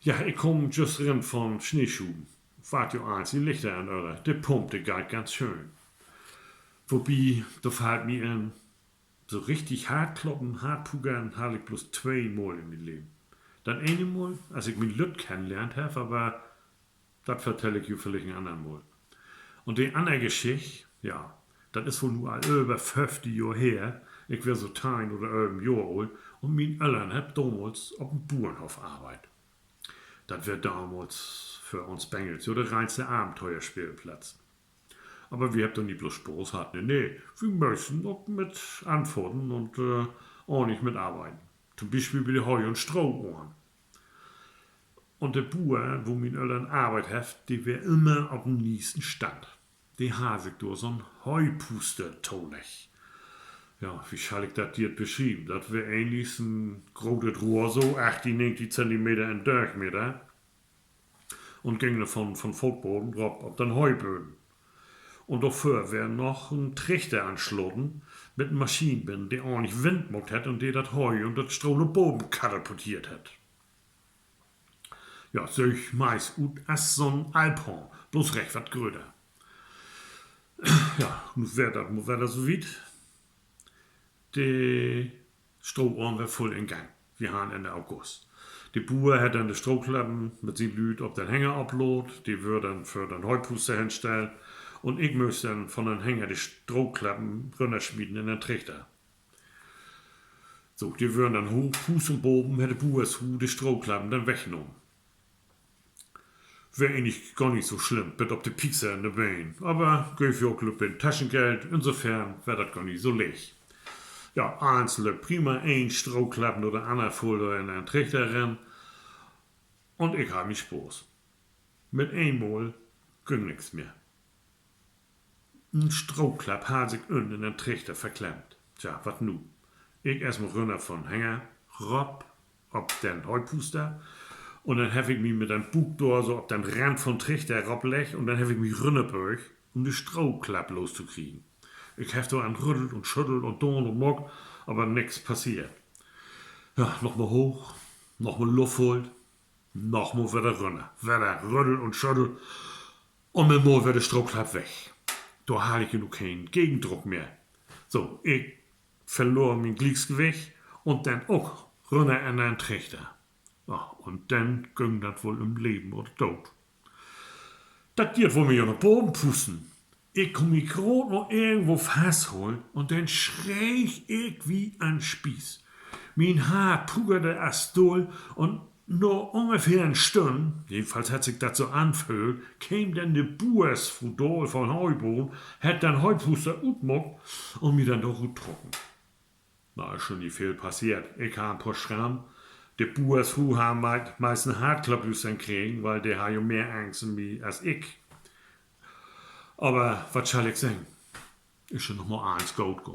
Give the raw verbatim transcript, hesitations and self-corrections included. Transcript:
Ja, ik kaam jüst rin von Sneeschuven. Warrt jo allens sien Licht an, oder? De Pump, de geiht ganz schöön. Wobi, dor fallt mi in, so richtig Hartkloppen, Hartpuckern harr ik blots twee Mal in mien Leven. Dat ene Mal, as ik mien Lütt kennenlehrt heff, aver dat vertell ik jo villicht en anner Mal. Un de anner Geschicht, ja, dat is woll nu al över föfftig Johr her. Ik weer so teihn oder ölven Johr oolt un mien Öllern hebbt domals op en Burenhoff arbeidt. Dat weer domals för uns Bengels jo de reinste Abenteuerspeelplatz. Aver wi hebbt dor nich blots Spaaß hatt, nee, nee. Wi müssen ok mit anfaten un, äh, ornlich mit arbeiden. To'n Bispeel bi de Heu- un Strohoorn. Un de Buur, wo mien Öllern arbeidt hebbt, de weer ümmer op den neesten Stand. De harr sik dor so'n Heupuster toleggt. Ja, wo schall ik dat di beschrieven? Dat weer egentlich en grotet Rohr, so achtig, negentig Zentimeter in Dörchmeter. Un güng denn von, von Footbodden rop op den Heubödden. Un dorvör weer noch en Trichter anslaten mit en Maschien binnen, de ornlich Wind maakt hett un de dat Heu un dat Stroh na baven katapulteert hett. Ja, söög meist ut as so'n Alphorn, blots recht wat grötter. Ja, nu weer dat mal wedder so wiet. De Strohoorn weer vull in Gang. Wi harrn Enn August. De Buur hett denn de Strohklappen mit sien Lüüd op den Hänger oplaadt, de wöör denn vör den Heupuster henstellt un ik müss denn von den Hänger de Strohklappen rünnersmieten in den Trichter. So, de wören denn hoochpuust un baven hett de Buursfru de Strohklappen denn wegnahmen. Weer egentlich gor nich so slimm, bit op de Piekser in de Been. Aver geev jo ok lütt beten Taschengeld, insofern weer dat gor nich so licht. Ja, allens leep prima, een Strohklappen na de anner full dor in den Trichter rin. Un ik harr mien Spaaß. Mit eenmal güng nix mehr. En Strohklapp harr sik ünnen in den Trichter verklemmt. Tja, wat nu? Ik eerstmal rünner von Hänger, rop op den Heupuster. Un denn heff ik mi mit den Buuk dor so op den Rand von Trichter ropleggt un denn heff ik mi rünnerböögt, üm de Strohklapp los to kriegen. Ik heff dor an rüddelt un schüddelt un daan un maakt, aver nix passeert. Ja, nochmal hooch, nochmal Luft hoolt, nochmal wedder rünner. Wedder rüddelt un schüddelt. Un mit mal weer de Strohklapp weg. Dor harr ik ja nu keen Gegendruck mehr. So, ik verloor mien Gliekgewicht un denn ok rünner in den Trichter. Ja, un denn güng dat woll üm Leven oder Dood. Dat Deert wull mi ja na baven pusten. Ik kunn mi graad noch irgendwo fastholen un denn schreeg ik wie an Spieß. Mien Hart puckerde as dull un na ungefähr en Stünn, jedenfalls hett sik dat so anföhlt, keem denn de Buursfru daal von Heuboden, hett den Heupuster utmaakt un mi denn dor ruttrocken. Na, is schon nich veel passeert. Ik harr en poor Schramm. De Buursfru harr meist en Hartklappüstern kregen, wiel de harr jo mehr Angst üm mi as ik. Aver wat schall ik seggen? Is schon noch mal allens goot gahn.